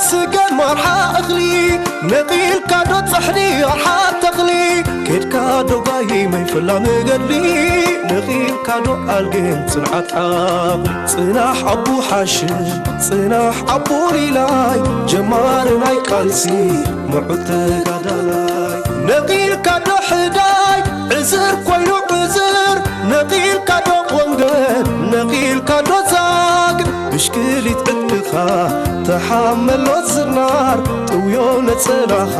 ስገን ማርሓ እኽሊ ነቒልካ ዶ ጻሕሊ ኣርሓ ተኽሊ ኬድካ ዶ ጋሂ ማይ ፈላ መገድሊ ነቒልካ ዶ ኣልግን ጽንዓት ዓቕ ጽናሕ ኣቡ ሓሽም ጽናሕ ኣቡ ሊላይ ጀማሪ ናይ ቃልሲ ምዑት ተጋዳላይ ነቒልካ ዶ ሕዳይ ዕዝር ኮይኑ ዕዝር ነቒልካ ዶ ቆንገል ነቒልካ ዶ ዛግ ብሽክሊት ዕጥቅኻ ተሓመሎ ዝናር ጥውዮ ነጸላኻ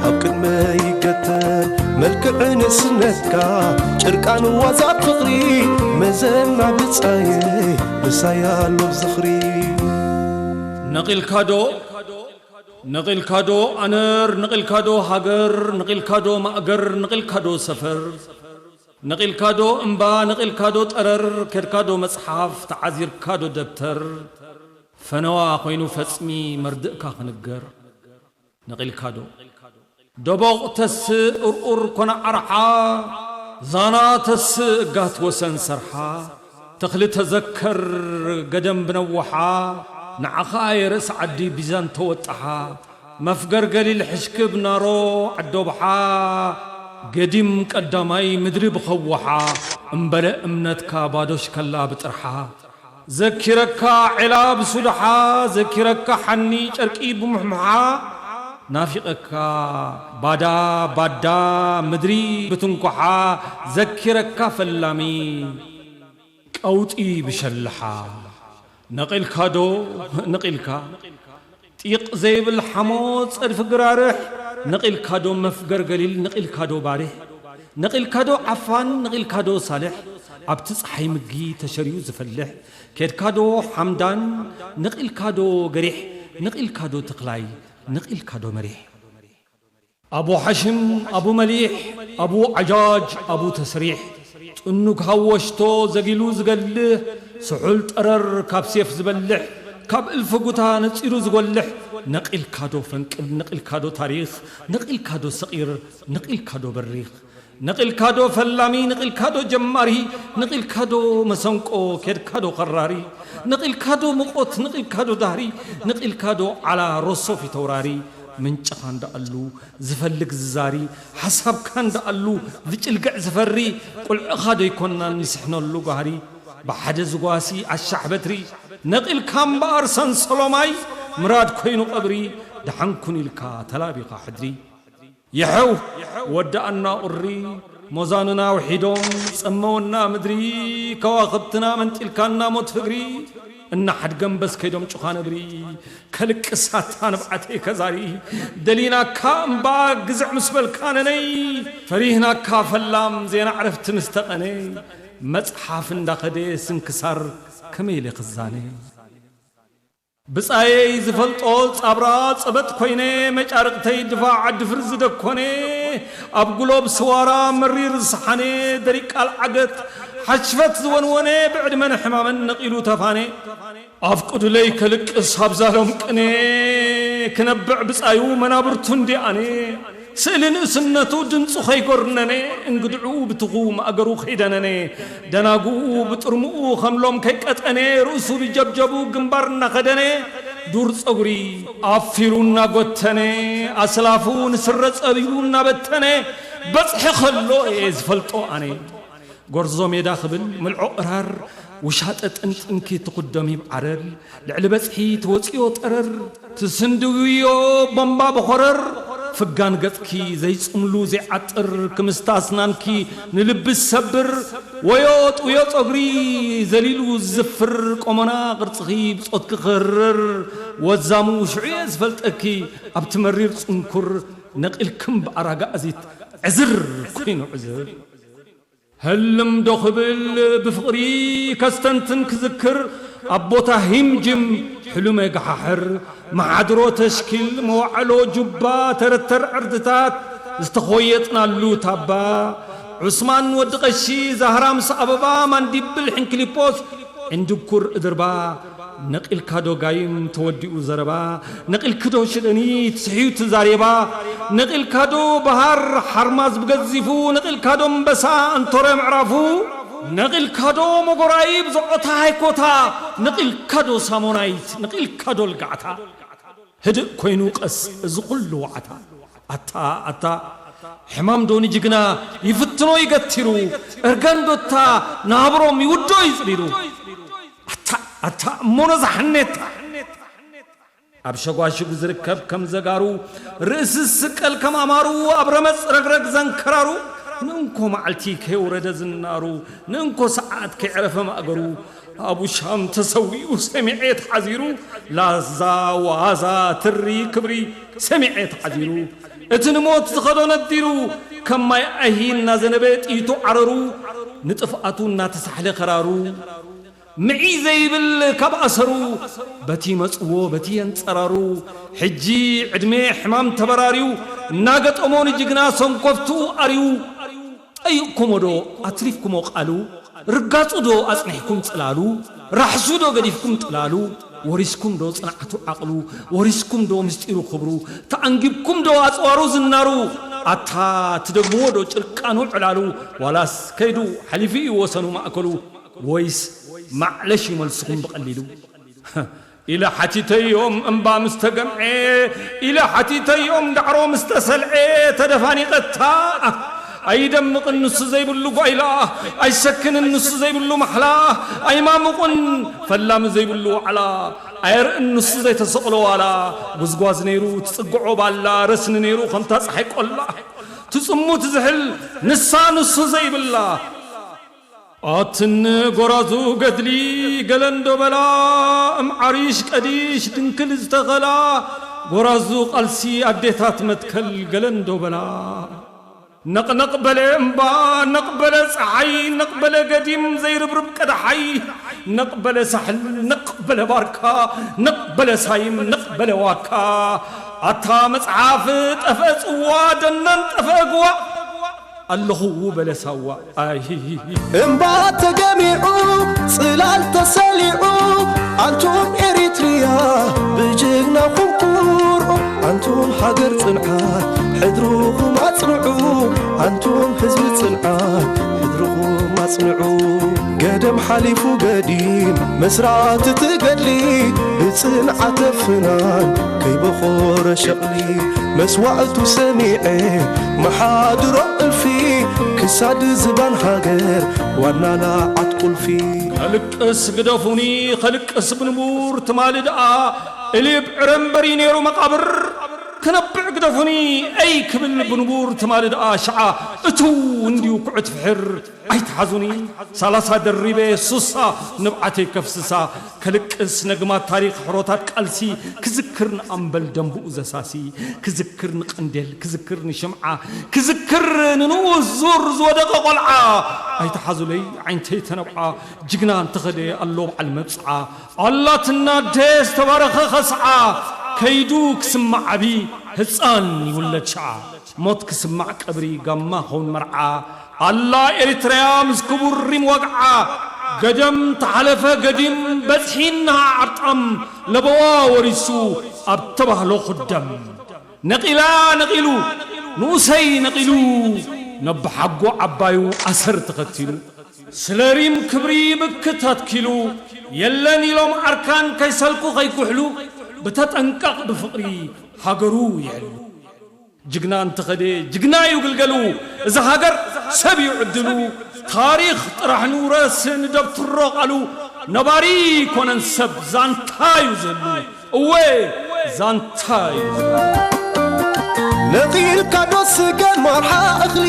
ኣብ ቅድመ ይገተር መልክዕ ንእስነትካ ጭርቃን ዋዛ ፍቕሪ መዘና ብጻየይ ምሳይ ኣሎ ዝኽሪ። ነቒልካዶ ነቒልካዶ ኣነር ነቒልካዶ ሃገር ነቒልካዶ ማእገር ነቒልካዶ ሰፈር ነቒልካዶ እምባ ነቒልካዶ ጠረር ከድካዶ መጽሓፍ ተዓዚርካዶ ደብተር ፈነዋ ኮይኑ ፈጽሚ መርድእካ ክንገር ነቒልካዶ ደቦቕ ተስእ ኡርኡር ኮነ ዓርሓ ዛና ተስእ እጋት ወሰን ሰርሓ ተኽሊ ተዘከር ገደም ብነዋሓ ንዓኻ ኣየ ርእሲ ዓዲ ቢዛን ተወጣሓ መፍገር ገሊል ሕሽክብ ናሮ ዓዶብሓ ገዲም ቀዳማይ ምድሪ ብኸዋሓ እምበለ እምነትካ ባዶ ሽከላ ብጥርሓ ዘኪረካ ዒላ ብሱድሓ ዘኪረካ ሓኒ ጨርቂ ብሙሕሙሓ ናፊቐካ ባዳ ባዳ ምድሪ ብትንኩሓ ዘኪረካ ፈላሚ ቀውጢ ብሸልሓ ነቒልካዶ ነቒልካ ጢቕ ዘይብል ሓሞት ጸድፊ ግራርሕ ነቒልካዶ መፍገር ገሊል ነቒልካዶ ባሪሕ ነቒልካዶ ዓፋን ነቒልካዶ ሳልሕ ኣብቲ ጸሓይ ምጊ ተሸርዩ ዝፈልሕ ኬድካዶ ሓምዳን ነቒልካዶ ገሪሕ ነቒልካዶ ተኽላይ ነቒልካዶ መሪሕ ኣቡ ሓሽም ኣቡ መሊሕ ኣቡ ዓጃጅ ኣቡ ተስሪሕ ጥኑግ ሃወሽቶ ዘጊሉ ዝገልህ ስሑል ጠረር ካብ ሴፍ ዝበልሕ ካብ እልፊ ጉታ ነጺሩ ዝጎልሕ ነቒልካዶ ፈንቅል ነቒልካዶ ታሪኽ ነቒልካዶ ሰቒር ነቒልካዶ በሪኽ ነቒልካዶ ፈላሚ ነቒልካዶ ጀማሪ ነቒልካዶ መሰንቆ ኬድካዶ ኸራሪ ነቒልካዶ ሙቖት ነቒልካዶ ዳህሪ ነቒልካዶ ዓላ ሮሶ ፊተውራሪ ምንጭኻ እንዳኣሉ ዝፈልግ ዝዛሪ ሓሳብካ እንዳኣሉ ዝጭልግዕ ዝፈሪ ቁልዕኻ ዶ ይኮናን ንስሕነሉ ጓህሪ ብሓደ ዝጓሲ ኣሻሕ በትሪ ነቒልካ እምበኣር ሰንሰሎማይ ምራድ ኮይኑ ቀብሪ ደሓንኩን ኢልካ ተላቢኻ ሕድሪ ይሐው ወዳኣና ቁሪ ሞዛንና ውሒዶም ጸመወና ምድሪ ከዋኽብትና መንጢልካና ሞት ፍግሪ እናሓድገም በስ ከይዶም ጩኻ ነብሪ ከልቅሳታ ንብዓተይ ከዛሪ ደሊናካ እምባ ግዝዕ ምስ በልካ ነነይ ፈሪህናካ ፈላም ዜና ዕረፍቲ ምስ ተቐነ መጽሓፍ እንዳኸደ ስንክሳር ከመይ ኢለ ክዛነ ብጻየይ ዝፈልጦ ጻብራ ጸበጥ ኮይነ መጫርቕተይ ድፋዕ ዓዲ ፍርዚ ደኮነ ኣብ ጉሎብ ስዋራ መሪር ዝሰሓነ ደሪቅ ቃል ዓገት ሓሽፈት ዝወንወነ ብዕድመን ሕማምን ነቒሉ ተፋነ ኣፍቅዱለይ ከልቅስ ኣብዛ ሎም ቅኔ ክነብዕ ብጻዩ መናብርቱ እንዲኣነ ስእሊ ንእስነቱ ድምፁ ኸይጎርነነ እንግድዕኡ ብትኹ ማእገሩ ኸይደነነ ደናጉኡ ብጥርምኡ ኸም ሎም ከይቀጠነ ርእሱ ብጀብጀቡ ግንባር እናኸደነ ዱር ፀጉሪ ኣፊሩ እናጎተነ ኣስላፉ ንስረ ፀቢቡ እናበተነ በፅሒ ኸሎ እየ ዝፈልጦ ኣነ ጎርዞ ሜዳ ክብል ምልዖ እራር ውሻጠ ጥንጥንኪ ትኹደሚ ብዓረር ልዕሊ በጽሒ ትወጽዮ ጠረር ትስንድውዮ ቦምባ ብኾረር ፍጋን ገጽኪ ዘይጽምሉ ዘይዓጥር ክምስታ ኣስናንኪ ንልቢ ዝሰብር ወዮ ጥውዮ ጸጉሪ ዘሊሉ ዝዝፍር ቆመና ቅርጽኺ ብጾትኪ ክህርር ወዛሙ ሽዑ እየ ዝፈልጠኪ ኣብቲ መሪር ጽንኩር ነቒልክም ብኣራጋእዚት ዕዝር ኮይኑ ዕዝር ህልም ዶ ክብል ብፍቕሪ ከስተንትን ክዝክር ኣብ ቦታ ሂምጅም ሕሉመ ገሓሕር መሓድሮ ተሽኪል መዋዕሎ ጁባ ተረተር ዕርድታት ዝተኾየጥናሉ ታባ ዑስማን ወዲ ቀሺ ዛህራ ምስ ኣበባ ማንዲብል ሕንክሊፖስ ዕንድኩር እድርባ ነቒልካዶ ጋይም ተወዲኡ ዘረባ ነቒልክዶ ሽደኒ ትስሕዩ ትዛሬባ ነቒልካዶ በሃር ሓርማዝ ብገዚፉ ነቒልካዶ እምበሳ ኣንቶረ ምዕራፉ ነቒልካዶ መጎራይብ ዘዖታ ሃይኮታ ነቒልካዶ ሳሞናይት ነቒልካዶ ልጋዕታ ህድእ ኮይኑ ቀስ እዚ ኩሉ ዋዕታ። ኣታ ኣታ ሕማም ዶ ንጅግና ይፍትኖ ይገትሩ፣ እርጋን ዶታ ናብሮም ይውዶ ይጽሪሩ። ኣታ ኣታ እሞኖ ዝሓኔታ ኣብ ሸጓሽጉ ዝርከብ ከም ዘጋሩ፣ ርእሲ ዝስቀል ከም ኣማሩ፣ ኣብ ረመጽ ረግረግ ዘንከራሩ፣ ንእንኮ መዓልቲ ከየውረደ ዝናሩ፣ ንእንኮ ሰዓት ከየዕረፈ ማእገሩ፣ ኣብ ውሻም ተሰዊኡ ሰሚዔ ተሓዚሩ፣ ላዛ ዋዛ ትሪ ክብሪ ሰሚዔ ተሓዚሩ፣ እቲ ንሞት ዝኸዶ ነዲሩ፣ ከም ማይ ኣይሂ እናዘነበ ጥይቱ ዓረሩ፣ ንጥፍኣቱ እናተሳሕለ ከራሩ። ምዒ ዘይብል ካብ ኣሰሩ፣ በቲ መጽዎ በቲ የንጸራሩ፣ ሕጂ ዕድሜ ሕማም ተበራርዩ፣ እናገጠሞ ንጅግና ሰንኮፍቱ ኣርዩ። ጠይቕኩሞ ዶ ኣትሪፍኩሞ ቃሉ? ርጋጹ ዶ ኣጽኒሕኩም ጽላሉ? ራሕሱ ዶ ገዲፍኩም ጥላሉ? ወሪስኩም ዶ ጽንዓቱ ዓቕሉ? ወሪስኩም ዶ ምስጢሩ ክብሩ? ተኣንጊብኩም ዶ ኣጽዋሩ ዝናሩ? ኣታ ትደግምዎ ዶ ጭርቃኑ ዕላሉ? ዋላስ ከይዱ ሓሊፉ እዩ ወሰኑ ማእከሉ? ወይስ ማዕለሽ እዩ መልስኹም ብቐሊሉ? ኢለ ሓቲተዮም እምባ ምስ ተገምዐ፣ ኢለ ሓቲተዮም ዳዕሮ ምስ ተሰልዐ፣ ተደፋኒቐታ ኣይደምቕን ንሱ ዘይብሉ ጓይላ፣ ኣይሰክንን ንሱ ዘይብሉ ማሕላ፣ ኣይማምቑን ፈላሚ ዘይብሉ ዋዕላ፣ ኣየርእን ንሱ ዘይተሰቕሎ ዋላ፣ ጉዝጓዝ ነይሩ ትጽግዖ ባላ፣ ረስኒ ነይሩ ከምታ ጸሓይ ቆላ፣ ትጽሙ ትዝሕል ንሳ ንሱ ዘይብላ። ኣትን ጎራዙ ገድሊ ገለንዶ በላ፣ እም ዓሪሽ ቀዲሽ ድንክል ዝተኸላ፣ ጎራዙ ቃልሲ ኣዴታት መትከል ገለንዶ በላ። ነቕነቕ በለ እምባ፣ ነቕ በለ ጸሓይ፣ ነቕ በለ ገዲም ዘይርብርብ ቀዳሓይ፣ ነቕ በለ ሳሕል፣ ነቕ በለ ባርካ፣ ነቕ በለ ሳይም፣ ነቕ በለ ዋካ። ኣታ መጽሓፍ ጠፍአ ጽዋ፣ ደነን ጠፍአ ግዋ፣ ኣለኹ በለ ሳዋ። ኣይ እምባ ተገሚዑ ጽላል ተሰሊዑ፣ ኣንቱም ኤሪትሪያ ብጅግናኹም ኩርዑ፣ ኣንቱም ሃገር ጽንዓት ሕድርኹም ኣጽንዑ፣ ኣንቱም ህዝቢ ጽንዓት ሕድርኹም ኣጽንዑ። ገደም ሓሊፉ ገዲም መስራት እቲ ገድሊ፣ ብጽንዓተ ፍናን ከይበኾረ ሸቕሊ፣ መስዋእቱ ሰሚዐ መሓድሮ እልፊ፣ ክሳድ ዝባን ሃገር ዋና ለዓት ቁልፊ። ከልቅስ ግደፉኒ፣ ከልቅስ ብንቡር ትማሊ ደኣ፣ እልብ ዕረ እምበሪ ነይሩ መቓብር። ክነብዕ ግደፉኒ፣ ኣይ ክብል ብንቡር ትማሊ ደኣ፣ ሽዓ እትው እንድዩ ኩዕት ፍሕር። ኣይትሓዙኒ፣ ሰላሳ ደሪበ ሱሳ ንብዓተይ ከፍስሳ፣ ከልቅስ ነግማት ታሪኽ ሕሮታት ቃልሲ ክዝክር ንኣምበል ደንብኡ ዘሳሲ፣ ክዝክር ንቐንዴል፣ ክዝክር ንሽምዓ፣ ክዝክር ንንኡስ ዙር ዝወደቐ ቆልዓ። ኣይትሓዙለይ ዓይንተይ ተነብዓ፣ ጅግና እንተኸደ ኣሎ በዓል መብጽዓ፣ ኣላትና ኣደ ዝተባረኸ ኸስዓ፣ ከይዱ ክስማዕ ዓቢ ህጻን ይውለድ ሽዓ። ሞት ክስማዕ ቀብሪ ጋማ ኸውን መርዓ፣ ኣላ ኤሪትርያ ምስ ክቡር ሪም ወግዓ፣ ገደም ተሓለፈ ገዲም በጽሒና ዓርጣም ለበዋ ወሪሱ ኣብ ተባህሎ ኹደም። ነቒላ ነቒሉ ንኡሰይ ነቒሉ ነብሓጎ ዓባዩ ኣሰር ተኸቲሉ። ስለ ሪም ክብሪ ምክት ኣትኪሉ የለን ኢሎም ዓርካን ከይሰልኩ ከይጉሕሉ ብተጠንቀቕ ብፍቕሪ ሃገሩ ይሕሉ። ጅግና እንተኸደ ጅግና እዩ ግልገሉ። እዛ ሃገር ሰብ እዩ ዕድሉ። ታሪኽ ጥራሕ ንውረስ ንደብትሮ ቃሉ። ነባሪ ኮነን ሰብ ዛንታ እዩ ዘሉ። እወ ዛንታ እዩ ዘሉ። ነቒልካ ዶ ስገም ኣርሓ እኽሊ፣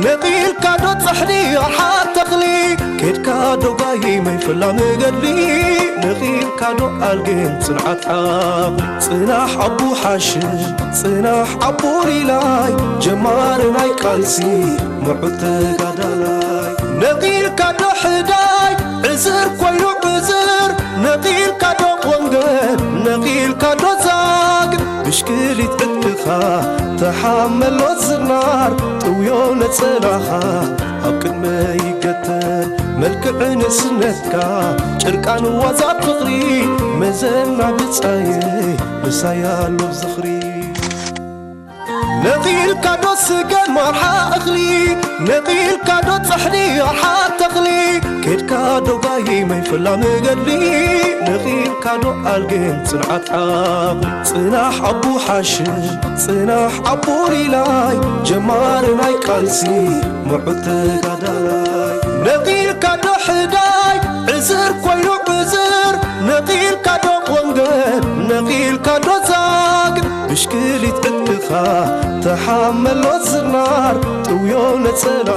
ነቒልካ ዶ ጻሕሊ ኣርሓ ተኽሊ፣ ኬድካ ዶ ጋሂመይ ፈላሚ ገድሊ፣ ነቒልካ ዶ ኣልግም ጽንዓት ዓቕሊ። ጽናሕ ኣቡ ሓሽም፣ ጽናሕ ኣቡ ሊላይ፣ ጀማሪ ናይ ቃልሲ ምዑት ተጋዳላይ። ነቒልካ ዶ ሕዳይ፣ ዕዝር ኮይኑ ዕዝር፣ ነቒልካ ዶ ቆንገር፣ ነቒልካ ዶ ዛግር፣ ብሽክሊት ዕጥቅኻ ተሓመሎ ዝናር፣ ጥውዮ ነጸላኻ ኣብ ቅድመይ ይገተር። መልክዕ ንእስነትካ ጭርቃን ዋዛ ፍቕሪ፣ መዘና ብጻየይ ምሳይ ኣሎ ዝኽሪ። ነቒልካ ዶ ስገም ኣርሓ እኽሊ፣ ነቒልካ ዶ ጻሕሊ ኣርሓ ተኽሊ፣ ኬድካ ዶ ጋሂ ማይ ፈላ መገዲ፣ ነቒልካ ዶ ኣልግን ጽንዓት ዓቕሊ። ጽናሕ ኣቡ ሓሽም፣ ጽናሕ ኣቡ ሊላይ፣ ጀማሪ ናይ ቃልሲ ምዑት ተጋዳላይ። ነቒልካ ዶ ሕዳይ ዕዝር ኮይኑ ዕዝር፣ ነቒልካ ዶ ቆንገን፣ ነቒልካ ዶ ዛግር፣ ብሽክሊት ዕድኻ ተሓመሎ ዝናር፣ ጥውዮ ነጸላ